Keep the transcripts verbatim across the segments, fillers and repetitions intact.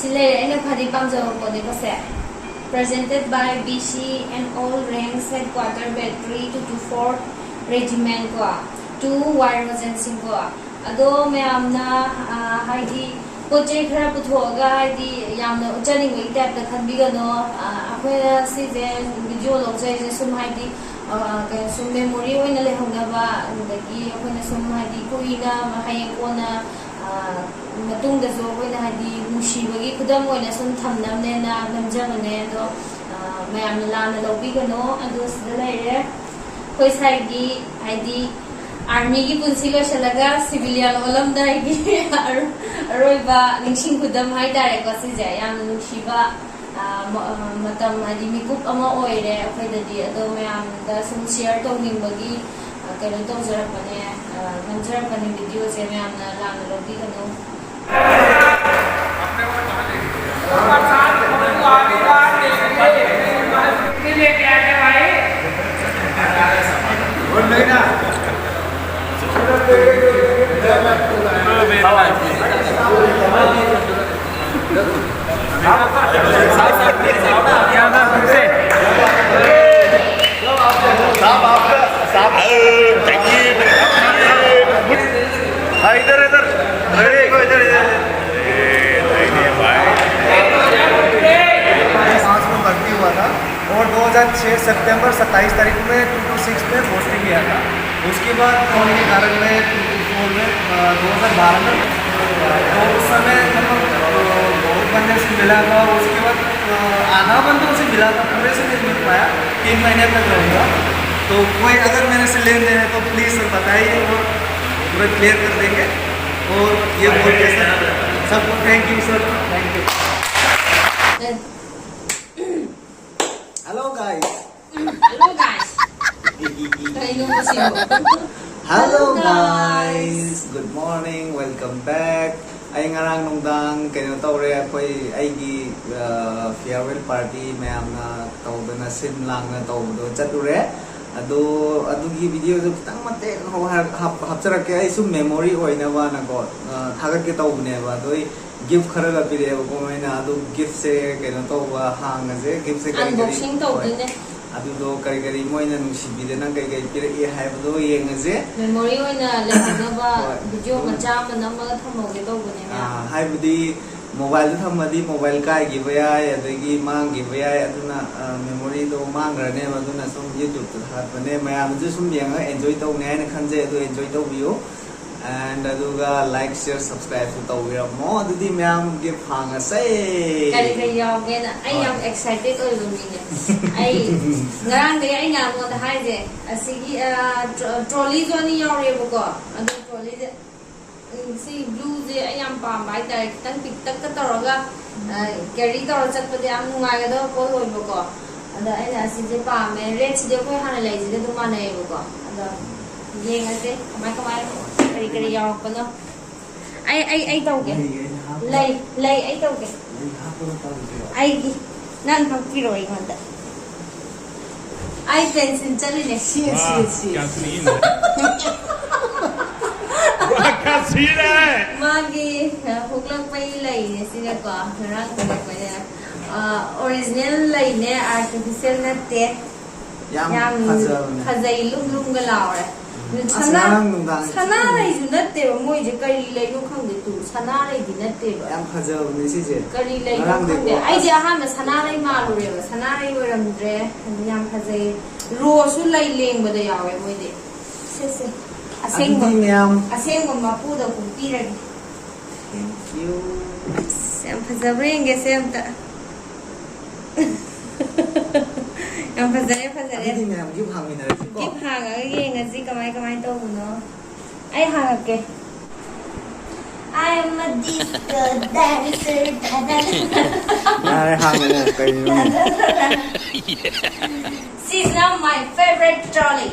ꯂꯩꯔꯦ ꯑꯩꯅ ꯈ꯭ꯋꯥꯏꯗꯒꯤ ꯄꯥꯝꯖꯕ ꯄꯣꯠꯅꯦꯕꯁꯦ꯫ Presented by B C and all ranks headquarter battery two two four regiment ꯀꯣ, to Y Rosen Singh ꯀꯣ꯫ ꯑꯗꯣ ꯃꯌꯥꯝꯅ, ꯑ, ꯍꯥꯏꯗꯤ ꯄꯣꯠ ꯆꯩ ꯈꯔ ꯄꯨꯊꯣꯛꯑꯒ ꯍꯥꯏꯗꯤ ꯌꯥꯝꯅ ꯎꯠꯆꯅꯤꯡꯕꯒꯤ type ꯇ ꯈꯟꯕꯤꯒꯅꯣ꯫ ꯑ, ꯑꯩꯈꯣꯏꯅ ꯁꯤꯁꯦ video ꯂꯧꯖꯔꯤꯁꯦ ꯁꯨꯝ ꯍꯥꯏꯗꯤ, ꯑ, ꯀꯩꯅꯣ ꯁꯨꯝ memory ꯑꯣꯏꯅ ꯂꯩꯍꯧꯅꯕ, ꯑꯗꯒꯤ ꯑꯩꯈꯣꯏꯅ ꯁꯨꯝ ꯍꯥꯏꯗꯤ ꯀꯨꯏꯅ ꯍꯌꯦꯡ ꯀꯣꯟꯅ, ꯑ, ꯃꯇꯨꯡꯗꯁꯨ ꯑꯩꯈꯣꯏꯅ ꯍꯥꯏꯗꯤ ꯅꯨꯡꯁꯤꯕꯒꯤ ꯈꯨꯗꯝ ꯑꯣꯏꯅ ꯁꯨꯝ ꯊꯝꯅꯕꯅꯦꯅ ꯅꯝꯖꯕꯅꯦ꯫ ꯑꯗꯣ, ꯑ, ꯃꯌꯥꯝꯅ ꯂꯥꯟꯅ ꯂꯧꯕꯤꯒꯅꯣ꯫ ꯑꯗꯣ ꯁꯤꯗ ꯂꯩꯔꯦ ꯑꯩꯈꯣꯏ ꯁꯥꯏꯒꯤ ꯍꯥꯏꯗꯤ army ꯒꯤ ꯄꯨꯟꯁꯤ ꯂꯣꯏꯁꯤꯜꯂꯒ civilian ꯑꯣꯜꯂꯝꯗꯥꯏꯒꯤ ꯑꯔꯣ-, ꯑꯔꯣꯏꯕ ꯅꯤꯡꯁꯤꯡ ꯈꯨꯗꯝ ꯍꯥꯏꯇꯥꯔꯦꯀꯣ꯫ ꯁꯤꯁꯦ ꯌꯥꯝꯅ ꯅꯨꯡꯁꯤꯕ, ꯑ, ꯃ-, ꯑ, ꯃꯇꯝ ꯍꯥꯏꯗꯤ ꯃꯤꯀꯨꯞ ꯑꯃ ꯑꯣꯏꯔꯦ ꯑꯩꯈꯣꯏꯗꯗꯤ꯫ ꯑꯗꯣ ꯃꯌꯥꯝꯗ ꯁꯨꯝ share ꯇꯧꯅꯤꯡꯕꯒꯤ, ꯑ, ꯀꯩꯅꯣ ꯇꯧꯖꯔꯛꯄꯅꯦ, ꯑ, ꯅꯝꯖꯔꯛꯄꯅꯦ video ꯁꯦ꯫ ꯃꯌꯥꯝꯅ ꯂꯥꯟꯅ ꯂꯧꯕꯤꯒꯅꯨ꯫ साहब, आपका, साहब। अरे, चाहिए, चाहिए। हाँ, इधर, इधर। अरे, इधर, इधर। ए, नहीं, नहीं, भाई। पाँच में भर्ती हुआ था और दो हज़ार छह सितंबर सत्ताईस तारीख में टू टू सिक्स में पोस्टिंग लिया था। उसके बाद कोविड के कारण मैं टू टू फोर में, अ, दो हज़ार बारह में, अ, तो उस समय मतलब, अ, बहुत बंदे से मिला था। उसके बाद, अ, आधा बंदों से मिला था, पूरे से नहीं मिल पाया, तीन महीने तक रहूँगा। तो कोई अगर मेरे से लेन देन है तो प्लीज सर बताइए, और पूरा क्लियर कर देंगे। और ये बोल के सर सबको thank you sir, thank you। Hello guys. Hello guys. ꯀꯩꯅꯣ ꯃꯁꯤꯕꯣ? Hello Hello guys. Guys, good morning, welcome back. ꯑꯩ ꯉꯔꯥꯡ ꯅꯨꯡꯗꯥꯡ ꯀꯩꯅꯣ ꯇꯧꯔꯦ, ꯑꯩꯈꯣꯏ ꯑꯩꯒꯤ, ꯑ, farewell party ꯃꯌꯥꯝꯅ ꯇꯧꯗꯅ ꯁꯤꯟ ꯂꯥꯡꯅ ꯇꯧꯕꯗꯣ ꯆꯠꯂꯨꯔꯦ꯫ ꯑꯗꯣ ꯑꯗꯨꯒꯤ video ꯗꯣ ꯈꯤꯇꯪ ꯃꯇꯦꯛ ꯍꯥꯞ-, ꯍꯥꯞ-, ꯍꯥꯞꯆꯔꯛꯀꯦ꯫ ꯑꯩ ꯁꯨꯝ memory ꯑꯣꯏꯅꯕꯅꯀꯣ, ꯑ, ꯊꯥꯒꯠꯀꯦ ꯇꯧꯕꯅꯦꯕ꯫ ꯑꯗꯣ ꯑꯩ ꯒꯤꯐ ꯈꯔꯒ ꯄꯤꯔꯛꯑꯦꯕꯀꯣ ꯃꯣꯏꯅ꯫ ꯑꯗꯨ ꯒꯤꯐꯁꯦ ꯀꯩꯅꯣ ꯇꯧꯕ ꯍꯥꯡꯉꯁꯦ꯫ ꯒꯤꯐꯁꯦ ꯀꯔꯤ ꯀꯔꯤ? Unboxing ꯇꯧꯗꯣꯏꯅꯦ꯫ ꯍꯣꯏ꯫ ꯑꯗꯨꯗꯣ ꯀꯔꯤ ꯀꯔꯤ ꯃꯣꯏꯅ ꯅꯨꯡꯁꯤꯕꯤꯗꯅ ꯀꯩ ꯀꯩ ꯄꯤꯔꯛꯑꯦ ꯍꯥꯏꯕꯗꯣ ꯌꯦꯡꯉꯁꯦ꯫ Memory ꯑꯣꯏꯅ ꯂꯩꯍꯧꯅꯕ ꯍꯣꯏ꯫ Video ꯃꯆꯥ ꯑꯃ ꯅꯝꯃꯒ ꯊꯝꯍꯧꯒꯦ ꯇꯧꯕꯅꯦ, ꯃꯌꯥꯝ꯫ ꯑꯥ, ꯍꯥꯏꯕꯗꯤ mobile ꯗ ꯊꯝꯃꯗꯤ mobile ꯀꯥꯏꯈꯤꯕ ꯌꯥꯏ, ꯑꯗꯒꯤ ꯃꯥꯡꯈꯤꯕ ꯌꯥꯏ꯫ ꯑꯗꯨꯅ, ꯑ, memory ꯗꯣ ꯃꯥꯡꯈ꯭ꯔꯅꯦꯕ꯫ ꯑꯗꯨꯅ ꯁꯨꯝ YouTube ꯇ ꯊꯥꯒꯠꯄꯅꯦ, ꯃꯌꯥꯝꯅꯁꯨ ꯁꯨꯝ ꯌꯦꯡꯉꯒ enjoy ꯇꯧꯅꯤ ꯍꯥꯏꯅ ꯈꯟꯖꯩ꯫ ꯑꯗꯨ enjoy ꯇꯧꯕꯤꯌꯨ꯫ And ꯑꯗꯨꯒ like, share, subscribe ꯁꯨ ꯇꯧꯕꯤꯔꯝꯃꯣ꯫ ꯑꯗꯨꯗꯤ ꯃꯌꯥꯝ ꯒꯤꯐ ꯍꯥꯡꯉꯁꯦ꯫ ꯀꯔꯤ ꯀꯔꯤ ꯌꯥꯎꯒꯦꯅ ꯑꯩ ꯍꯣꯏ꯫ ꯌꯥꯝ excited ꯑꯣꯏꯕ ꯃꯤꯅꯦ꯫ ꯑꯩ ꯉꯔꯥꯡꯗꯒꯤ ꯑꯩꯅ ꯅꯉꯣꯟꯗ ꯍꯥꯏꯁꯦ, ꯑꯁꯤꯒꯤ, ꯑ, tro-, trolley ꯁꯨ ꯑꯅꯤ ꯌꯥꯎꯔꯦꯕꯀꯣ꯫ ꯑꯗꯨ trolley ꯁꯦ, ꯎꯝ, ꯁꯤ blue ꯁꯦ ꯑꯩ ꯌꯥꯝ ꯄꯥꯝꯕ ꯍꯥꯏꯇꯥꯔꯦ꯫ ꯈꯤꯇꯪ ꯄꯤꯛꯇꯛꯀ ꯇꯧꯔꯒ, ꯑ, carry ꯇꯧꯔ ꯆꯠꯄꯗ ꯌꯥꯝ ꯅꯨꯡꯉꯥꯏꯒꯗꯕ ꯄꯣꯠ ꯑꯣꯏꯕꯀꯣ꯫ ꯑꯗ ꯑꯩꯅ ꯑꯁꯤꯁꯦ ꯄꯥꯝꯃꯦ꯫ Red ꯁꯤꯗꯤ ꯑꯩꯈꯣꯏ ꯍꯥꯟꯅ ꯂꯩꯁꯤꯒ ꯑꯗꯨꯝ ꯃꯥꯟꯅꯩꯌꯦꯕꯀꯣ꯫ ꯑꯗꯣ ꯌꯦꯡꯉꯁꯦ ꯀꯃꯥꯏ ꯀꯃꯥꯏ ꯀꯔꯤ ꯀꯔꯤ ꯌꯥꯎꯔꯛꯄꯅꯣ꯫ ꯑꯩ, ꯑꯩ, ꯑꯩ ꯇꯧꯒꯦ꯫ ꯂꯩ ꯑꯩꯅ ꯍꯥꯞꯄ꯫ ꯂꯩ, ꯂꯩ, ꯑꯩ ꯇꯧꯒꯦ꯫ ꯂꯩ ꯍꯥꯞꯄꯅ ꯇꯧꯗ꯭ꯔꯣ? ꯑꯩꯒꯤ, ꯅꯪ ꯍꯥꯞꯄꯤꯔꯣ ꯑꯩꯉꯣꯟꯗ꯫ ꯑꯩ pencil ꯆꯠꯂꯤꯅꯦ꯫ ꯁꯤ, ꯁꯤ, ꯋꯥ, ꯁꯤ꯫ ꯌꯥꯝ ꯊꯨꯏꯅꯦ꯫ ꯋꯥ, ꯀꯌꯥ ꯊꯨꯏꯅꯦ꯫ ꯃꯥꯒꯤ, ꯑ, ꯍꯨꯛꯂꯛꯄꯒꯤ ꯂꯩꯅꯦ ꯁꯤꯅꯀꯣ꯫ ꯉꯔꯥꯡ ꯍꯨꯛꯂꯛꯄꯅꯦ꯫ ꯑ, original ꯂꯩꯅꯦ, artificial ꯅꯠꯇꯦ꯫ ꯌꯥꯝ ꯌꯥꯝ ꯐꯖꯕꯅꯦ꯫ ꯐꯖꯩ, ꯂꯨꯝ ꯂꯨꯝꯒ ꯂꯥꯎꯔꯦ꯫ ꯎꯝ꯫ ꯑꯁ, ꯁꯅꯥ-, ꯉꯔꯥꯡ ꯅꯨꯡꯗꯥꯡ ꯁꯅꯥ ꯂꯩꯁꯨ ꯅꯠꯇꯦꯕ, ꯃꯣꯏꯁꯦ ꯀꯔꯤ ꯂꯩꯅꯣ ꯈꯪꯗꯦ꯫ ꯇꯨ, ꯁꯅꯥ ꯂꯩꯗꯤ ꯅꯠꯇꯦꯕ꯫ ꯌꯥꯝ ꯐꯖꯕꯅꯦ ꯁꯤꯁꯦ꯫ ꯀꯔꯤ ꯂꯩꯅꯣ ꯉꯔꯥꯡꯗꯤ ꯈꯪꯗꯦ꯫ ꯀꯣ꯫ ꯑꯩꯗꯤ ꯑꯍꯥꯟꯕ ꯁꯅꯥ ꯂꯩ ꯃꯥꯜꯂꯨꯔꯦꯕ, ꯁꯅꯥ ꯂꯩ ꯑꯣꯏꯔꯝꯗ꯭ꯔꯦ꯫ ꯑꯗꯨ ꯌꯥꯝ ꯐꯖꯩ꯫ Rose ꯁꯨ ꯂꯩ ꯂꯦꯡꯕꯗ ꯌꯥꯎꯋꯦ ꯃꯣꯏꯗꯤ꯫ ꯁꯦ, ꯁꯦ꯫ ꯑꯁꯦꯡꯕ, ꯑꯗꯨꯗꯤ ꯃꯌꯥꯝ ꯑꯁꯦꯡꯕ ꯃꯄꯨꯗ ꯀꯨꯝꯄꯤꯔꯒꯦ꯫ Thank you꯫ ꯑꯁ, ꯌꯥꯝ ꯐꯖꯕ꯭ꯔꯥ ꯌꯦꯡꯒꯦꯁꯦ ꯑꯝꯇ꯫ ꯌꯥꯝ ꯐꯖꯔꯦ, ꯐꯖꯔꯦ꯫ ꯑꯗꯨꯗꯤ ꯃꯌꯥꯝ ꯒꯤꯐ ꯍꯥꯡꯃꯤꯟꯅꯔꯁꯤꯀꯣ꯫ ꯒꯤꯐ ꯍꯥꯡꯉꯒ ꯌꯦꯡꯉꯁꯤ ꯀꯃꯥꯏ, ꯀꯃꯥꯏ ꯇꯧꯕꯅꯣ꯫ ꯑꯩ ꯍꯥꯡꯉꯛꯀꯦ꯫ I am a disco dancer. ꯌꯥꯔꯦ, ꯍꯥꯡꯉꯣ, ꯀꯩꯅꯣ? ꯁꯤꯁꯤꯅ my favorite trolley꯫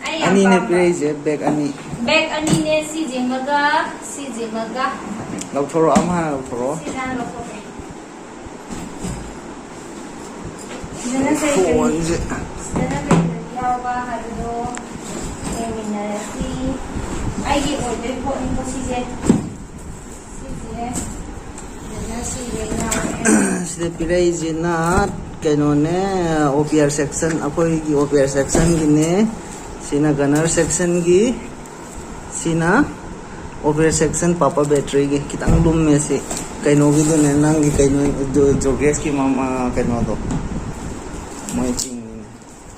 ꯑꯩ ꯌꯥꯝ ꯑꯅꯤꯅꯦ ꯄꯥꯝꯕ꯫ ꯄꯤꯔꯛꯏꯁꯦ, bag ꯑꯅꯤ꯫ Bag ꯑꯅꯤꯅꯦ, ꯁꯤꯁꯤꯃꯒ, ꯁꯤꯁꯤꯃꯒ꯫ ꯂꯧꯊꯣꯔꯛꯑꯣ, ꯑꯃ ꯍꯥꯟꯅ ꯂꯧꯊꯣꯔꯛꯑꯣ꯫ ꯁꯤꯁꯦ ꯍꯥꯟꯅ ꯂꯧꯊꯣꯛꯀꯦ꯫ ꯁꯤꯗꯅ ꯀꯔꯤ ꯀꯔꯤ, ꯐꯣꯟꯁꯦ꯫ ꯁꯤꯗꯅ ꯀꯔꯤ ꯀꯔꯤ ꯌꯥꯎꯕ ꯍꯥꯏꯕꯗꯣ ꯌꯦꯡꯃꯤꯟꯅꯔꯁꯤ꯫ ꯑꯩꯒꯤ ꯑꯣꯏꯗꯣꯏ ꯄꯣꯠꯅꯤꯀꯣ ꯁꯤꯁꯦ꯫ ꯁꯤꯁꯦ꯫ ꯁꯤꯗ ꯄꯤꯔꯛꯏꯁꯤꯅ ꯀꯩꯅꯣꯅꯦ, ꯑꯣ ꯄꯤ ꯑꯥꯔ ꯁꯦꯛꯁꯟ, ꯑꯩꯈꯣꯏꯒꯤ ꯑꯣ ꯄꯤ ꯑꯥꯔ ꯁꯦꯛꯁꯟꯒꯤꯅꯦ꯫ ꯁꯤꯅ ꯒꯅꯔ ꯁꯦꯛꯁꯟꯒꯤ, ꯁꯤꯅ ꯑꯣ ꯄꯤ ꯑꯥꯔ ꯁꯦꯛꯁꯟ ꯄꯥꯄꯥ ꯕꯦꯇ꯭ꯔꯤꯒꯤ꯫ ꯈꯤꯇꯪ ꯂꯨꯝꯃꯦ ꯁꯤ꯫ ꯀꯩꯅꯣꯒꯤꯗꯨꯅꯦ, ꯅꯪꯒꯤ ꯀꯩꯅꯣ, ꯖꯣꯒꯦꯁꯀꯤ ꯃꯃꯥ ꯀꯩꯅꯣꯗꯣ, ꯃꯣꯏ ꯆꯤꯡꯉꯤꯅꯦ꯫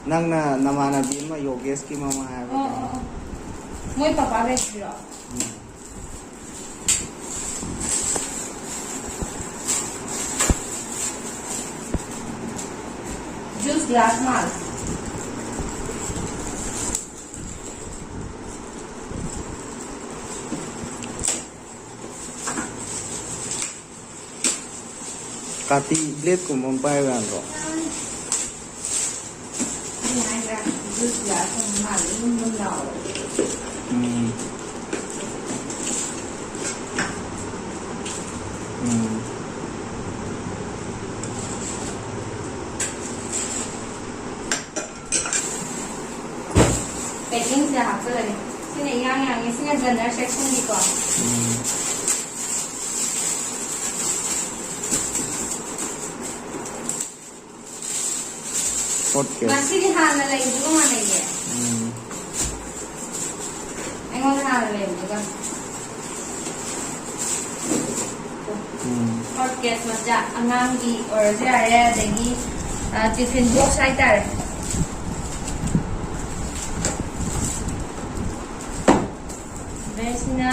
ꯅꯪꯅ ꯅꯃꯥꯟꯅꯕꯤ ꯑꯃ ꯌꯣꯒꯦꯁꯀꯤ ꯃꯃꯥ ꯍꯥꯏꯕ ꯑꯣ, ꯀꯩꯅꯣ? ꯑꯣ, ꯑꯣ꯫ ꯃꯣꯏ ꯄꯥꯄꯥ ꯕꯦꯇ꯭ꯔꯤꯔꯣ? ꯎꯝ꯫ ꯖꯨꯁ ꯒ꯭ꯂꯥꯁ ꯃꯥꯜꯂꯦ꯫ ꯀꯥꯇꯤ ꯕ꯭ꯂꯦꯗꯀꯨꯝꯕ ꯑꯃ ꯄꯥꯏꯕ ꯌꯥꯗ꯭ꯔꯣ? ꯑꯩꯅ ꯍꯥꯏꯗ꯭ꯔꯥ, ꯖꯨꯁ ꯒ꯭ꯂꯥꯁ ꯑꯃ ꯃꯥꯜꯂꯦ, ꯂꯨꯝ ꯂꯨꯝ ꯂꯥꯎꯋꯦ꯫ ꯎꯝ꯫ ꯎꯝ꯫ ꯄꯦꯀꯤꯡꯁꯤꯗ ꯍꯥꯞꯆꯜꯂꯒꯦ꯫ ꯁꯤꯅ ꯏꯌꯥꯡ ꯌꯥꯡꯉꯦ꯫ ꯁꯤꯅ ꯒꯅꯔ ꯁꯦꯛꯁꯟꯒꯤꯀꯣ꯫ ꯎꯝ꯫ ꯍꯣꯠ ꯀꯦꯁ꯫ ꯉꯁꯤꯗꯤ ꯍꯥꯟꯅ ꯂꯩꯕꯗꯨꯒ ꯃꯥꯟꯅꯩꯌꯦ꯫ ꯎꯝ꯫ ꯑꯩꯉꯣꯟꯗ ꯍꯥꯟꯅ ꯂꯩꯕꯗꯨꯒ꯫ ꯎꯝ꯫ ꯍꯣꯠ ꯀꯦꯁ ꯃꯆꯥ, ꯑꯉꯥꯡꯒꯤ ꯑꯣꯏꯔꯁꯨ ꯌꯥꯔꯦ, ꯑꯗꯒꯤ, ꯑ, ꯇꯤꯐꯤꯟ ꯕꯣꯛꯁ ꯍꯥꯏꯇꯥꯔꯦ꯫ ꯑꯗꯩꯁꯤꯅ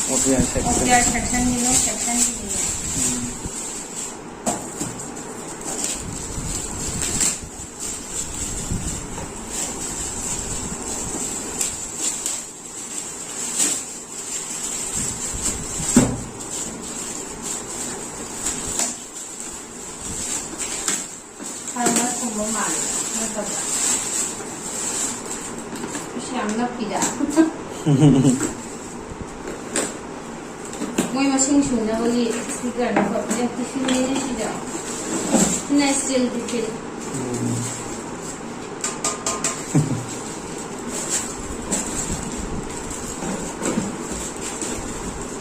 ꯑꯣ ꯄꯤ ꯑꯥꯔ ꯁꯦꯛꯁꯟ꯫ ꯑꯣ ꯄꯤ ꯑꯥꯔ ꯁꯦꯛꯁꯟꯒꯤꯅꯦ, ꯁꯦꯛꯁꯟꯒꯤꯅꯦ꯫ ꯎꯝ꯫ ꯊꯔꯃꯁꯀꯨꯝꯕ ꯃꯥꯜꯂꯦ, ꯅꯠꯇꯕ꯭ꯔꯥ? ꯏꯁ, ꯌꯥꯝ ꯅꯞꯄꯤꯗ꯫ ꯃꯣꯏ ꯃꯁꯤꯡ ꯁꯨꯅꯕꯒꯤ ꯁ꯭ꯇꯤꯀꯔꯅꯤ ꯈꯣꯠꯄꯅꯦ꯫ ꯇꯤꯐꯤꯟꯅꯤꯅꯦ ꯁꯤꯗ꯫ ꯁꯤꯅ ꯁ꯭ꯇꯤꯜ ꯇꯤꯐꯤꯟ꯫ ꯎꯝ꯫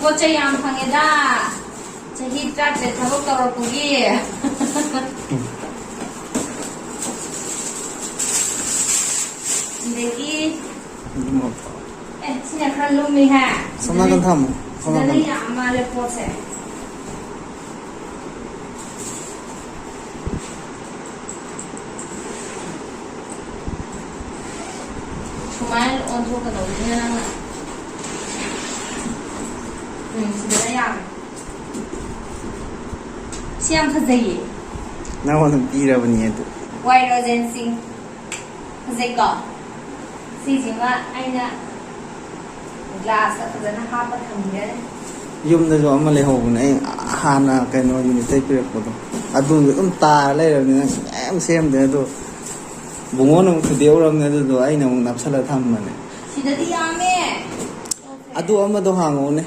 ꯄꯣꯠ ꯆꯩ ꯌꯥꯝ ꯐꯪꯉꯦꯗ꯫ ꯆꯍꯤ ꯇꯔꯥꯇꯔꯦꯠ ꯊꯕꯛ ꯇꯧꯔꯛꯄꯒꯤ꯫ ꯑꯗꯒꯤ, ꯑꯦ, ꯁꯤꯅ ꯈꯔ ꯂꯨꯝꯃꯤ ꯍꯥ? ꯁꯣꯝ ꯅꯥꯀꯟ ꯊꯝꯃꯣ, ꯁꯣꯝ ꯁꯤꯗꯅ ꯅꯥꯀꯟ꯫ ꯌꯥꯝ ꯃꯥꯜꯂꯦ ꯄꯣꯠꯁꯦ꯫ ꯁꯨꯃꯥꯏꯅ ꯑꯣꯟꯊꯣꯛꯀꯗꯧꯕꯅꯤꯅ ꯅꯪꯅ꯫ ꯎꯝ, ꯁꯤꯗꯅ ꯌꯥꯝꯃꯦ꯫ ꯁꯤ ꯌꯥꯝ ꯐꯖꯩꯌꯦ꯫ ꯅꯪꯉꯣꯟꯗ ꯄꯤꯔꯕꯅꯤ ꯑꯗꯨ꯫ ꯋꯥꯏ ꯔꯣꯖꯦꯟ ꯁꯤꯡ꯫ ꯐꯖꯩꯀꯣ? ꯁꯤꯁꯤꯃ ꯑꯩꯅ ꯒ꯭ꯂꯥꯁꯇ ꯐꯖꯅ ꯍꯥꯞꯄ ꯊꯝꯈ꯭ꯔꯦ꯫ ꯌꯨꯝꯗꯁꯨ ꯑꯃ ꯂꯩꯍꯧꯕꯅꯦ, ꯑꯩ ꯍꯥꯟꯅ ꯀꯩꯅꯣ ꯌꯨꯅꯤꯠꯇꯩ ꯄꯤꯔꯛꯄꯗꯣ, ꯑꯗꯨ ꯑꯗꯨꯝ ꯇꯥꯔ ꯂꯩꯔꯕꯅꯤꯅ ꯁꯨꯡꯁꯦꯝ ꯁꯦꯝꯗꯦ꯫ ꯑꯗꯣ ꯕꯨꯡꯉꯣꯅ ꯑꯃꯨꯛ ꯊꯨꯗꯦꯛꯎꯔꯕꯅꯦ, ꯑꯗꯨꯗꯣ ꯑꯩꯅ ꯑꯃꯨꯛ ꯅꯞꯁꯜꯂ ꯊꯝꯕꯅꯦ꯫ ꯁꯤꯗꯗꯤ ꯌꯥꯝꯃꯦ꯫ ꯑꯗꯨ ꯑꯃꯗꯣ ꯍꯥꯡꯉꯛꯎꯅꯦ꯫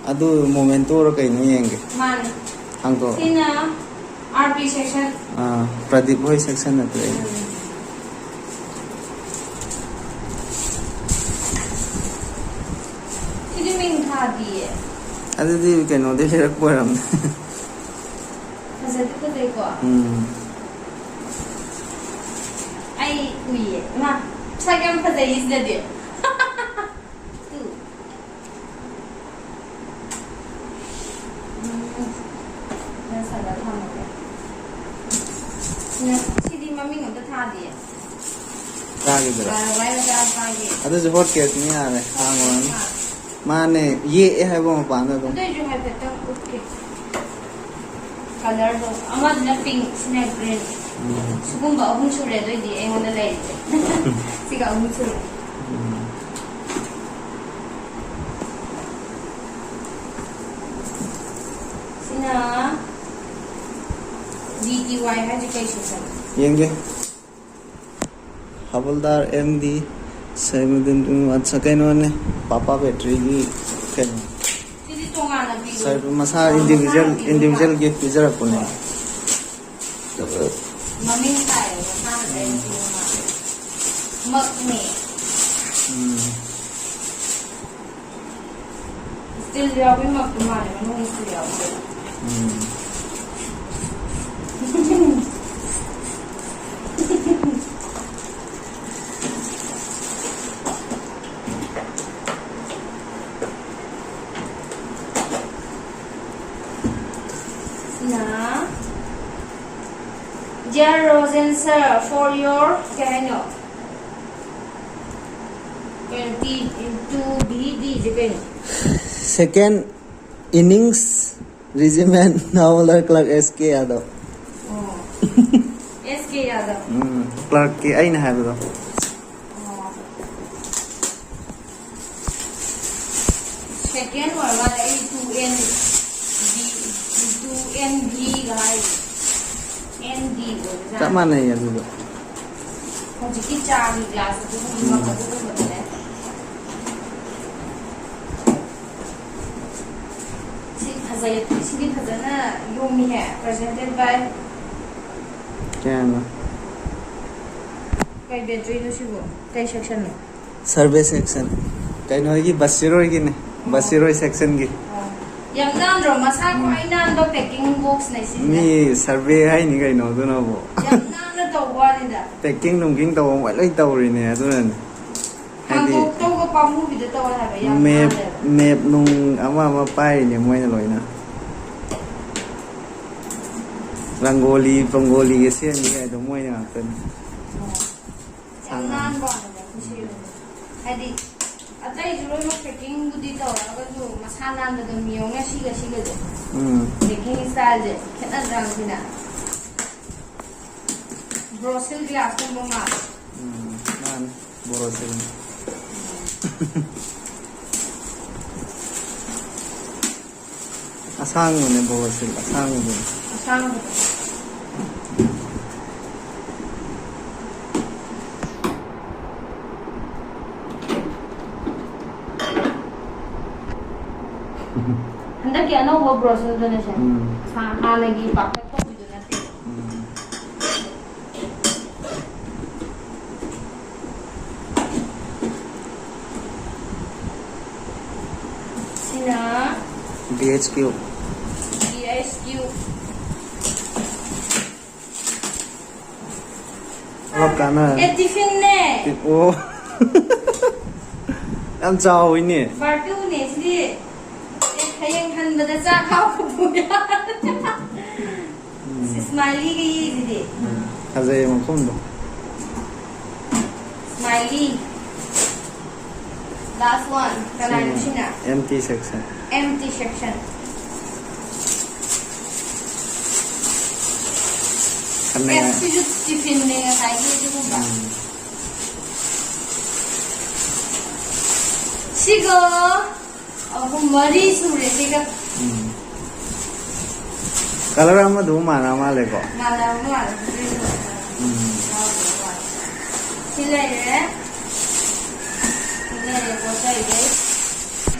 ꯑꯗꯨ ꯃꯣꯃꯦꯟꯇꯣꯔ ꯀꯩꯅꯣ ꯌꯦꯡꯒꯦ꯫ ꯃꯥꯅꯦ꯫ ꯍꯥꯡꯗꯣꯛꯑꯣ꯫ ꯁꯤꯅ ꯑꯥꯔ ꯄꯤ ꯁꯦꯛꯁꯟ꯫ ꯑꯥ, ꯄ꯭ꯔꯗꯤꯞ ꯍꯣꯏ ꯁꯦꯛꯁꯟ ꯅꯠꯇ꯭ꯔꯣ? ꯎꯝ꯫ ꯁꯤꯗꯤ ꯃꯤꯡ ꯊꯥꯗꯤꯌꯦ꯫ ꯑꯗꯨꯗꯤ ꯀꯩꯅꯣꯗꯩ ꯂꯩꯔꯛꯄ ꯑꯣꯏꯔꯝꯅꯤ꯫ ꯐꯖꯗꯤ ꯐꯖꯩꯀꯣ? ꯎꯝ꯫ ꯑꯩ ꯎꯏꯌꯦ꯫ ꯏꯃꯥ, ꯁꯛ ꯌꯥꯝ ꯐꯖꯩꯌꯦ ꯁꯤꯗꯗꯤ꯫ ꯇꯨ꯫ ꯎꯝ꯫ ꯅꯪ ꯁꯥꯖꯜ ꯊꯝꯃꯒꯦ꯫ ꯁꯤꯗꯤ ꯃꯃꯤꯡ ꯑꯝꯇ ꯊꯥꯗꯤꯌꯦ꯫ ꯆꯥꯈꯤꯗ꯭ꯔꯥ? ꯕꯥꯔ ꯋꯥꯏ ꯃꯆꯥ ꯅꯨꯄꯥꯒꯤ꯫ ꯑꯗꯨꯁꯨ ꯍꯣꯠ ꯀꯦꯁꯅꯤ ꯌꯥꯔꯦ, ꯍꯥꯡꯉꯨꯔꯅꯨ꯫ ꯃꯥꯅꯦ, ꯌꯦꯛꯑꯦ ꯍꯥꯏꯕ ꯃꯄꯥꯟꯗ ꯑꯗꯨꯝ꯫ ꯑꯗꯨꯏꯁꯨ ꯍꯥꯏꯐꯦꯠꯇꯪ ꯎꯠꯀꯦ꯫ ꯀꯂꯔꯗꯣ ꯑꯃꯗꯨꯅ ꯄꯤꯡ, ꯁꯤꯅ ꯒ꯭ꯔꯤꯟ꯫ ꯎꯝ꯫ ꯁꯤꯒꯨꯝꯕ ꯑꯍꯨꯝ ꯁꯨꯔꯦ ꯑꯗꯨꯏꯗꯤ ꯑꯩꯉꯣꯟꯗ ꯂꯩꯔꯤꯁꯦ꯫ ꯁꯤꯒ ꯑꯍꯨꯝ ꯁꯨꯔꯦ꯫ ꯎꯝ꯫ ꯁꯤꯅ ꯗꯤ ꯇꯤ ꯋꯥꯏ ꯍꯥꯏꯁꯦ ꯀꯩ ꯁꯦꯛꯁꯟ? ꯌꯦꯡꯒꯦ꯫ ꯍꯕꯜꯗꯥꯔ ꯑꯦꯝ ꯗꯤ ꯁꯩꯃꯗꯤꯟ, ꯑꯠꯁ, ꯀꯩꯅꯣꯅꯦ, ꯄꯥꯄꯥ ꯕꯦꯇ꯭ꯔꯤꯒꯤ ꯀꯩꯅꯣ꯫ ꯁꯤꯗꯤ ꯇꯣꯉꯥꯟꯅ ꯄꯤꯕ꯫ ꯁꯥꯔ, ꯃꯁꯥ ꯑꯥ, individual, ꯃꯁꯥꯅ ꯄꯤꯕ individual ꯃꯥꯜꯂꯦ꯫ Gift ꯄꯤꯖꯔꯛꯄꯅꯦ꯫ ꯃꯃꯤꯡ ꯇꯥꯏꯌꯦ, ꯃꯁꯥꯅ ꯎꯝ꯫ ꯂꯩꯔꯛꯄ ꯃꯥꯜꯂꯦ꯫ ꯃꯛꯅꯦ꯫ ꯎꯝ꯫ ꯁ꯭ꯇꯤꯜ ꯌꯥꯎꯕꯤ ꯃꯛꯇꯤ ꯃꯥꯜꯂꯦ, ꯃꯅꯨꯡꯗ ꯁ꯭ꯇꯤꯜ ꯌꯥꯎꯕꯤ꯫ ꯎꯝ꯫ ꯁꯤꯅ, "Dear Rosen sir, for your" ꯀꯩ ꯍꯥꯏꯅꯣ? ꯀꯩꯅꯣ, ꯇꯤ, ꯇꯨ ꯚꯤ ꯗꯤ ꯁꯦ ꯀꯩꯅꯣ? Second innings regiment, Howler Clerk, S K Yadav꯫ ꯑꯣ꯫ ꯑꯦꯁ ꯀꯦ ꯌꯥꯗꯕ꯫ ꯎꯝ, clerk ꯀꯤ ꯑꯩꯅ ꯍꯥꯏꯕꯗꯣ꯫ ꯑꯣ꯫ Second ꯑꯣꯏꯔ ꯃꯥꯜꯂꯦ, ꯑꯩ two N D, two N ꯗꯤꯒ ꯍꯥꯏꯔꯤ꯫ ꯑꯦꯟ ꯗꯤ ꯑꯣꯏꯕꯖꯥꯠꯅꯤ꯫ ꯆꯞ ꯃꯥꯟꯅꯩ ꯑꯗꯨꯗꯣ꯫ ꯍꯧꯖꯤꯛꯀꯤ ꯆꯥꯒꯤ glass ꯑꯗꯨꯒꯨꯝꯕ, ꯎꯝ꯫ ꯑꯗꯨꯒꯨꯝꯕꯗꯅꯦ꯫ ꯁꯤ ꯐꯖꯩ, ꯁꯤꯗꯤ ꯐꯖꯅ ꯌꯣꯝꯃꯤꯍꯦ꯫ Presented by ꯀꯌꯥꯅꯣ? ꯀꯩ battery ꯅꯣ ꯁꯤꯕꯨ? ꯀꯩ section ꯅꯣ? Survey section꯫ ꯀꯩꯅꯣꯒꯤ, ꯕꯁꯤꯔ ꯍꯣꯏꯒꯤꯅꯦ꯫ ꯑꯣ꯫ ꯕꯁꯤꯔ ꯍꯣꯏ section ꯒꯤ꯫ ꯑꯣ꯫ ꯌꯥꯝ ꯅꯥꯟꯗ꯭ꯔꯣ? ꯃꯁꯥ ꯎꯝ꯫ ꯈ꯭ꯋꯥꯏ ꯅꯥꯟꯕ packing box ꯅꯦ ꯁꯤꯁꯤꯅ꯫ ꯃꯤ survey ꯍꯥꯏꯅꯤ ꯀꯩꯅꯣ ꯑꯗꯨꯅꯕꯨ꯫ ꯌꯥꯝ ꯅꯥꯟꯅ ꯇꯧꯕ ꯋꯥꯅꯤꯗ꯫ Packing ꯅꯨꯡꯀꯤꯡ ꯇꯧꯕ ꯃꯣꯏ ꯂꯣꯏ ꯇꯧꯔꯤꯅꯦ ꯑꯗꯨꯅꯅꯦ꯫ ꯍꯥꯏꯗꯤ ꯍꯥꯡꯗꯣꯛꯇꯧꯕ ꯄꯥꯝꯃꯨꯕꯤꯗ ꯇꯧꯋꯦ ꯍꯥꯏꯕ, ꯌꯥꯝ map, ꯅꯥꯜꯂꯦꯕ꯫ Map ꯅꯨꯡ ꯑꯃ ꯑꯃ ꯄꯥꯏꯔꯤꯅꯦ ꯃꯣꯏꯅ ꯂꯣꯏꯅ꯫ ꯔꯪꯒꯣꯂꯤ ꯄꯪꯒꯣꯂꯤꯒ ꯁꯦꯝꯃꯤ ꯀꯥꯏꯗꯣ ꯃꯣꯏꯅ ꯉꯥꯛꯇꯅꯤ꯫ ꯑꯣ꯫ ꯌꯥꯝ ꯁꯥꯟꯅ꯫ ꯅꯥꯟꯕ ꯋꯥꯅꯤꯗ, ꯈꯨꯠꯁꯦꯝꯗꯣ꯫ ꯍꯥꯏꯗꯤ, ꯑꯇꯩꯁꯨ ꯂꯣꯏꯅꯃꯛ packing ꯕꯨꯗꯤ ꯇꯧꯔꯛꯑꯒꯁꯨ, ꯃꯁꯥ ꯅꯥꯟꯕꯗꯣ ꯃꯤꯌꯧꯅ ꯁꯤꯒ ꯁꯤꯒꯁꯦ꯫ ꯎꯝ꯫ Packing style ꯁꯦ ꯈꯦꯠꯅꯗ꯭ꯔꯥ ꯁꯤꯅ? Borosil glass ꯀꯨꯝꯕ ꯃꯥꯜꯂꯦ꯫ ꯎꯝ, ꯃꯥꯅꯤ꯫ Borosil ꯅꯤ꯫ ꯑꯁꯥꯡꯕꯅꯦ, Borosil ꯑꯁꯥꯡꯕꯗꯨꯅꯦ꯫ ꯑꯁꯥꯡꯕꯗꯣ꯫ ꯍꯟꯗꯛꯀꯤ ꯑꯅꯧꯕ Borosil ꯗꯨꯅꯦ ꯁꯦ꯫ ꯎꯝ꯫ ꯍꯥꯟꯅꯒꯤ ꯄꯥꯛꯇꯛ ꯇꯧꯕꯤꯗꯨ ꯅꯠꯇꯦ꯫ ꯎꯝ꯫ ꯁꯤꯅ B H Q꯫ B H ꯊꯕꯛ ꯀꯥꯟꯅꯔꯅꯤ꯫ ꯑꯦ, ꯇꯤꯐꯤꯟꯅꯦ꯫ ꯇꯤ-, ꯑꯣ꯫ ꯌꯥꯝ ꯆꯥꯎꯋꯤꯅꯦ꯫ ꯕꯥꯔꯇꯨꯅꯦ ꯁꯤꯗꯤ꯫ ꯑꯦ, ꯍꯌꯦꯡ ꯍꯟꯕꯗ ꯆꯥꯛ ꯍꯥꯞꯄ ꯄꯨ ꯌꯥꯔꯦ꯫ ꯎꯝ꯫ ꯏꯁꯃꯥꯏꯂꯤꯒ ꯌꯦꯛꯏꯁꯤꯗꯤ꯫ ꯎꯝ꯫ ꯐꯖꯩꯌꯦ ꯃꯐꯝꯗꯣ꯫ Smiley. Last one. ꯀꯅꯥꯅꯣ ꯁꯤꯅ? Empty section. Empty section. ꯈꯟꯅꯉꯥꯏ꯫ ꯑꯦ, ꯁꯤꯁꯨ ꯇꯤꯐꯤꯟꯅꯦ ꯉꯁꯥꯏꯒꯤ ꯑꯗꯨꯒꯨꯝꯕ꯫ ꯎꯝ꯫ ꯁꯤꯒ ꯑꯍꯨꯝ, ꯃꯔꯤ ꯁꯨꯔꯦ ꯁꯤꯒ꯫ ꯎꯝ꯫ Colour ꯑꯃꯗꯨ ꯃꯥꯟꯅ ꯃꯥꯜꯂꯦꯀꯣ? ꯃꯥꯟꯅꯕ ꯃꯥꯜꯂꯦ, green ꯑꯣꯏꯕ꯫ ꯎꯝ꯫ ꯌꯥꯎꯗꯕ ꯃꯥꯜꯂꯦ꯫ ꯁꯤ ꯂꯩꯔꯦ꯫ ꯁꯤ ꯂꯩꯔꯦ, ꯄꯣꯠ ꯆꯩꯈꯩ꯫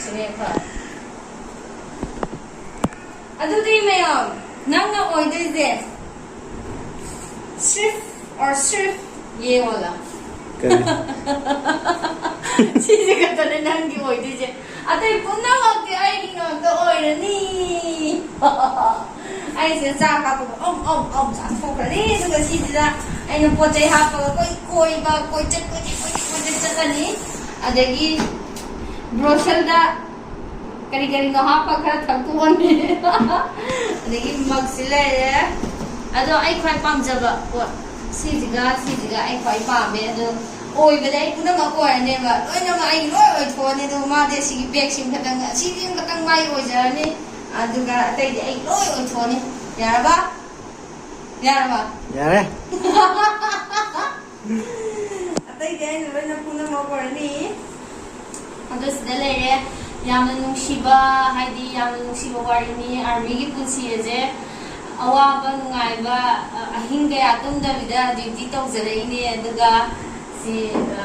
ꯁꯤꯅ ꯐꯔꯦ꯫ ꯑꯗꯨꯗꯤ ꯃꯌꯥꯝ, ꯅꯪꯅ ꯑꯣꯏꯗꯣꯏꯁꯦ ꯁ꯭ꯔꯤꯐ or ꯁ꯭ꯔꯤꯐ ꯌꯦꯡꯉꯣꯂ꯫ ꯀꯔꯤ? ꯁꯤꯁꯦ ꯈꯛꯇꯅꯦ ꯅꯪꯒꯤ ꯑꯣꯏꯗꯣꯏꯁꯦ, ꯑꯇꯩ ꯄꯨꯝꯅꯃꯛꯇꯤ ꯑꯩꯒꯤ ꯉꯥꯛꯇ ꯑꯣꯏꯔꯅꯤ꯫ ꯑꯩꯁꯦ ꯆꯥꯛ ꯍꯥꯞꯄꯒ ꯑꯝ ꯑꯝ ꯑꯝ ꯆꯥꯊꯣꯛꯈ꯭ꯔꯅꯤ꯫ ꯑꯗꯨꯒ ꯁꯤꯁꯤꯗ ꯑꯩꯅ ꯄꯣꯠ ꯆꯩ ꯍꯥꯞꯄꯒ ꯀꯣꯏ ꯀꯣꯏꯕ, ꯀꯣꯏꯆꯠ ꯀꯣꯏꯆꯠ ꯀꯣꯏꯆꯠ ꯀꯣꯏꯆꯠ ꯆꯠꯂꯅꯤ꯫ ꯑꯗꯒꯤ ꯕ꯭ꯔꯣꯁꯦꯜꯗ ꯀꯔꯤ ꯀꯔꯤꯅꯣ ꯍꯥꯞꯄ ꯈꯔ ꯊꯛꯇꯣꯛꯑꯅꯤ꯫ ꯑꯗꯒꯤ ꯃꯛꯁꯤ ꯂꯩꯔꯦ꯫ ꯑꯗꯣ ꯑꯩ ꯈ꯭ꯋꯥꯏ ꯄꯥꯝꯖꯕ ꯄꯣꯠ ꯁꯤꯁꯤꯒ ꯁꯤꯁꯤꯒ ꯑꯩ ꯈ꯭ꯋꯥꯏ ꯄꯥꯝꯃꯦ꯫ ꯑꯗꯣ ꯑꯣꯏꯕꯗꯤ ꯑꯩ ꯄꯨꯝꯅꯃꯛ ꯑꯣꯏꯔꯅꯦꯕ, ꯂꯣꯏꯅꯃꯛ ꯑꯩ ꯂꯣꯏ ꯑꯣꯏꯊꯣꯛꯑꯅꯤ꯫ ꯑꯗꯣ ꯃꯥꯗꯤ ꯑꯁꯤꯒꯤ ꯕꯦꯒꯁꯤꯡ ꯈꯛꯇꯪ, ꯑꯁꯤꯒꯤ ꯈꯛꯇꯪ ꯃꯥꯏ ꯑꯣꯏꯖꯔꯅꯤ꯫ ꯑꯗꯨꯒ ꯑꯇꯩꯗꯤ ꯑꯩ ꯂꯣꯏ ꯑꯣꯏꯊꯣꯛꯑꯅꯤ꯫ ꯌꯥꯔꯕ? ꯌꯥꯔꯕ? ꯌꯥꯔꯦ꯫ ꯑꯇꯩꯗꯤ ꯑꯩꯅ ꯂꯣꯏꯅ ꯄꯨꯝꯅꯃꯛ ꯑꯣꯏꯔꯅꯤ꯫ ꯑꯗꯣ ꯁꯤꯗ ꯂꯩꯔꯦ꯫ ꯌꯥꯝꯅ ꯅꯨꯡꯁꯤꯕ, ꯍꯥꯏꯗꯤ ꯌꯥꯝꯅ ꯅꯨꯡꯁꯤꯕ ꯋꯥꯔꯤꯅꯤ꯫ ꯑꯥꯔꯃꯤꯒꯤ ꯄꯨꯟꯁꯤ ꯑꯁꯦ ꯑꯋꯥꯕ ꯅꯨꯡꯉꯥꯏꯕ, ꯑ, ꯑꯍꯤꯡ ꯀꯌꯥ ꯇꯨꯝꯗꯕꯤꯗ ꯗ꯭ꯌꯨꯇꯤ ꯇꯧꯖꯔꯛꯏꯅꯦ꯫ ꯑꯗꯨꯒ ꯁꯤ, ꯑ,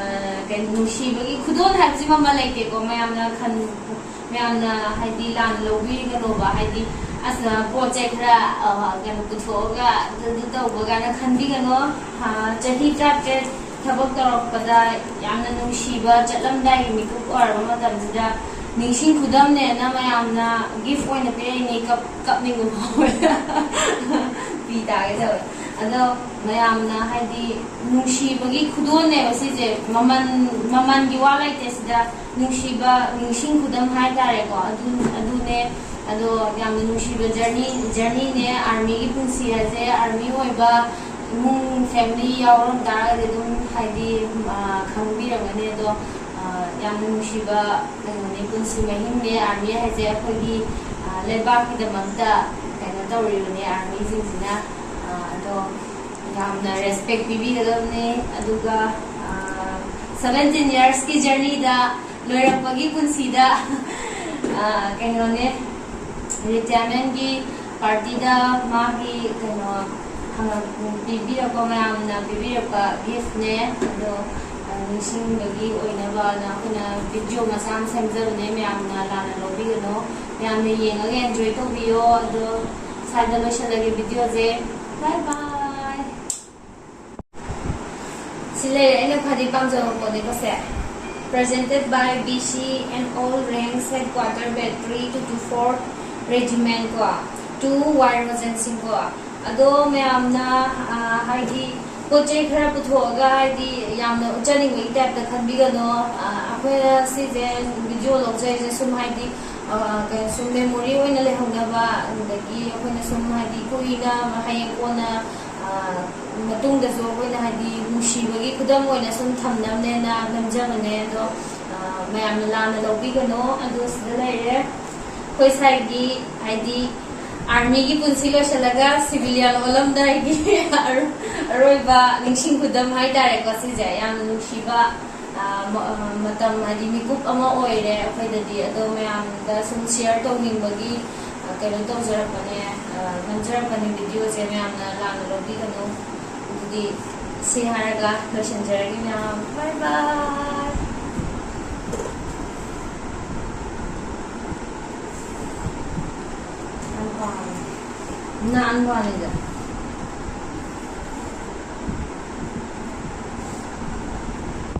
ꯀꯩꯅꯣ, ꯅꯨꯡꯁꯤꯕꯒꯤ ꯈꯨꯗꯣꯜ ꯍꯥꯏꯕꯁꯤꯃ ꯑꯃ ꯂꯩꯇꯦꯀꯣ꯫ ꯃꯌꯥꯝꯅ ꯈꯟ-, ꯃꯌꯥꯝꯅ ꯍꯥꯏꯗꯤ ꯂꯥꯟꯅ ꯂꯧꯕꯤꯒꯅꯣꯕ, ꯍꯥꯏꯗꯤ ꯑꯁ, ꯄꯣꯠ ꯆꯩ ꯈꯔ, ꯑ, ꯀꯩꯅꯣ ꯄꯨꯊꯣꯛꯑꯒ ꯑꯗꯨ, ꯑꯗꯨ ꯇꯧꯕ ꯀꯥꯏꯅ ꯈꯟꯕꯤꯒꯅꯣ꯫ ꯑ, ꯆꯍꯤ ꯇꯔꯥꯇꯔꯦꯠ ꯊꯕꯛ ꯇꯧꯔꯛꯄꯗ ꯌꯥꯝꯅ ꯅꯨꯡꯁꯤꯕ ꯆꯠꯂꯝꯗꯥꯏꯒꯤ ꯃꯤꯀꯨꯞ ꯑꯣꯏꯔꯕ ꯃꯇꯝꯁꯤꯗ ꯅꯤꯡꯁꯤꯡ ꯈꯨꯗꯝꯅꯦꯅ ꯃꯌꯥꯝꯅ ꯒꯤꯐ ꯑꯣꯏꯅ ꯄꯤꯔꯛꯏꯅꯦ꯫ ꯀꯞ-, ꯀꯞꯅꯤꯡꯕ ꯐꯥꯎꯋꯦ꯫ ꯄꯤ ꯇꯥꯒꯦ ꯇꯧꯋꯦ꯫ ꯑꯗꯣ ꯃꯌꯥꯝꯅ ꯍꯥꯏꯗꯤ ꯅꯨꯡꯁꯤꯕꯒꯤ ꯈꯨꯗꯣꯜꯅꯦꯕ ꯁꯤꯁꯦ, ꯃꯃꯜ, ꯃꯃꯜꯒꯤ ꯋꯥ ꯂꯩꯇꯦ ꯁꯤꯗ, ꯅꯨꯡꯁꯤꯕ, ꯅꯤꯡꯁꯤꯡ ꯈꯨꯗꯝ ꯍꯥꯏꯇꯥꯔꯦꯀꯣ, ꯑꯗꯨ, ꯑꯗꯨꯅꯦ꯫ ꯑꯗꯣ ꯌꯥꯝꯅ ꯅꯨꯡꯁꯤꯕ ꯖꯔꯅꯤ, ꯖꯔꯅꯤꯅꯦ ꯑꯥꯔꯃꯤꯒꯤ ꯄꯨꯟꯁꯤ ꯍꯥꯏꯁꯦ꯫ ꯑꯥꯔꯃꯤ ꯑꯣꯏꯕ ꯏꯃꯨꯡ ꯐꯦꯃꯤꯂꯤ ꯌꯥꯎꯔꯝ ꯇꯥꯔꯒꯗꯤ ꯑꯗꯨꯝ ꯍꯥꯏꯗꯤ, ꯑ, ꯈꯪꯕꯤꯔꯝꯒꯅꯤ꯫ ꯑꯗꯣ, ꯑ, ꯌꯥꯝꯅ ꯅꯨꯡꯁꯤꯕ ꯀꯩꯅꯣꯅꯦ, ꯄꯨꯟꯁꯤ ꯃꯍꯤꯡꯅꯦ ꯑꯥꯔꯃꯤ ꯍꯥꯏꯁꯦ꯫ ꯑꯩꯈꯣꯏꯒꯤ, ꯑ, ꯂꯩꯕꯥꯛꯀꯤꯗꯃꯛꯇ ꯀꯩꯅꯣ ꯇꯧꯔꯤꯕꯅꯦ ꯑꯥꯔꯃꯤꯁꯤꯡꯁꯤꯅ꯫ ꯑ, ꯑꯗꯣ ꯌꯥꯝꯅ ꯔꯦꯁꯄꯦꯛ ꯄꯤꯕꯤꯒꯗꯕꯅꯦ꯫ ꯑꯗꯨꯒ, ꯑ, ꯁꯚꯦꯟꯇꯤꯟ ꯌꯔꯁꯀꯤ ꯖꯔꯅꯤꯗ, ꯂꯣꯏꯔꯛꯄꯒꯤ ꯄꯨꯟꯁꯤꯗ, ꯑ, ꯀꯩꯅꯣꯅꯦ, ꯔꯤꯇꯥꯌꯔꯃꯦꯟꯒꯤ ꯄꯥꯔꯇꯤꯗ ꯃꯥꯒꯤ ꯀꯩꯅꯣ ꯍꯪꯉꯛ-, ꯄꯤꯕꯤꯔꯛꯄ, ꯃꯌꯥꯝꯅ ꯄꯤꯕꯤꯔꯛꯄ ꯒꯤꯐꯅꯦ꯫ ꯑꯗꯣ, ꯑ, ꯅꯤꯡꯁꯤꯡꯕꯒꯤ ꯑꯣꯏꯅꯕꯅ ꯑꯩꯈꯣꯏꯅ ꯚꯤꯗꯤꯑꯣ ꯃꯆꯥ ꯑꯃ ꯁꯦꯝꯖꯕꯅꯦ, ꯃꯌꯥꯝꯅ ꯂꯥꯟꯅ ꯂꯧꯕꯤꯒꯅꯨ꯫ ꯃꯌꯥꯝꯅ ꯌꯦꯡꯉꯒ ꯑꯦꯟꯖꯣꯏ ꯇꯧꯕꯤꯌꯣ꯫ ꯑꯗꯣ ꯁ꯭ꯋꯥꯏꯗ ꯂꯣꯏꯁꯤꯜꯂꯒꯦ ꯚꯤꯗꯤꯑꯣꯁꯦ꯫ ꯕꯥꯏ ꯕꯥꯏ꯫ ꯁꯤ ꯂꯩꯔꯦ ꯑꯩꯅ ꯈ꯭ꯋꯥꯏꯗꯒꯤ ꯄꯥꯝꯖꯕ ꯄꯣꯠꯅꯦꯀꯣ ꯁꯦ꯫ Presented by B C and all ranks headquarter battery two two four regiment ꯀꯣ, to Y Rosen Singh ꯀꯣ꯫ ꯑꯗꯣ ꯃꯌꯥꯝꯅ, ꯑ, ꯍꯥꯏꯗꯤ ꯄꯣꯠ ꯆꯩ ꯈꯔ ꯄꯨꯊꯣꯛꯑꯒ ꯍꯥꯏꯗꯤ ꯌꯥꯝꯅ ꯎꯠꯆꯅꯤꯡꯕꯒꯤ ꯇꯥꯏꯞꯇ ꯈꯟꯕꯤꯒꯅꯣ꯫ ꯑ, ꯑꯩꯈꯣꯏꯅ ꯁꯤꯁꯦ ꯚꯤꯗꯤꯑꯣ ꯂꯧꯖꯔꯤꯁꯦ ꯁꯨꯝ ꯍꯥꯏꯗꯤ, ꯑ, ꯀꯩꯅꯣ ꯁꯨꯝ ꯃꯦꯃꯣꯔꯤ ꯑꯣꯏꯅ ꯂꯩꯍꯧꯅꯕ, ꯑꯗꯒꯤ ꯑꯩꯈꯣꯏꯅ ꯁꯨꯝ ꯍꯥꯏꯗꯤ ꯀꯨꯏꯅ ꯍꯌꯦꯡ ꯀꯣꯟꯅ, ꯑ, ꯃꯇꯨꯡꯗꯁꯨ ꯑꯩꯈꯣꯏꯅ ꯍꯥꯏꯗꯤ ꯅꯨꯡꯁꯤꯕꯒꯤ ꯈꯨꯗꯝ ꯑꯣꯏꯅ ꯁꯨꯝ ꯊꯝꯅꯕꯅꯦꯅ ꯅꯝꯖꯕꯅꯦ꯫ ꯑꯗꯣ, ꯑ, ꯃꯌꯥꯝꯅ ꯂꯥꯟꯅ ꯂꯧꯕꯤꯒꯅꯣ꯫ ꯑꯗꯣ ꯁꯤꯗ ꯂꯩꯔꯦ ꯑꯩꯈꯣꯏ ꯁꯥꯏꯒꯤ ꯍꯥꯏꯗꯤ ꯑꯥꯔꯃꯤꯒꯤ ꯄꯨꯟꯁꯤ ꯂꯣꯏꯁꯤꯜꯂꯒ ꯁꯤꯚꯤꯂꯤꯌꯟ ꯑꯣꯜꯂꯝꯗꯥꯏꯒꯤ ꯑꯔꯣ-, ꯑꯔꯣꯏꯕ ꯅꯤꯡꯁꯤꯡ ꯈꯨꯗꯝ ꯍꯥꯏꯇꯥꯔꯦꯀꯣ꯫ ꯁꯤꯁꯦ ꯌꯥꯝꯅ ꯅꯨꯡꯁꯤꯕ, ꯑ, ꯃ-, ꯑ, ꯃꯇꯝ ꯍꯥꯏꯗꯤ ꯃꯤꯀꯨꯞ ꯑꯃ ꯑꯣꯏꯔꯦ ꯑꯩꯈꯣꯏꯗꯗꯤ꯫ ꯑꯗꯣ ꯃꯌꯥꯝꯗ ꯁꯨꯝ ꯁꯤꯌꯔ ꯇꯧꯅꯤꯡꯕꯒꯤ, ꯑ, ꯀꯩꯅꯣ ꯇꯧꯖꯔꯛꯄꯅꯦ, ꯑ, ꯅꯝꯖꯔꯛꯄꯅꯦ ꯚꯤꯗꯤꯑꯣꯁꯦ꯫ ꯃꯌꯥꯝꯅ ꯂꯥꯟꯅ ꯂꯧꯕꯤꯒꯅꯨ꯫ ꯑꯗꯨꯗꯤ ꯁꯤ ꯍꯥꯏꯔꯒ ꯂꯣꯏꯁꯤꯟꯖꯔꯒꯦ ꯃꯌꯥꯝ꯫ ꯕꯥꯏ ꯕꯥꯏ꯫ ꯌꯥꯝ ꯄꯥꯝꯃꯦ꯫ ꯅꯥꯟꯕ ꯋꯥꯅꯤꯗ꯫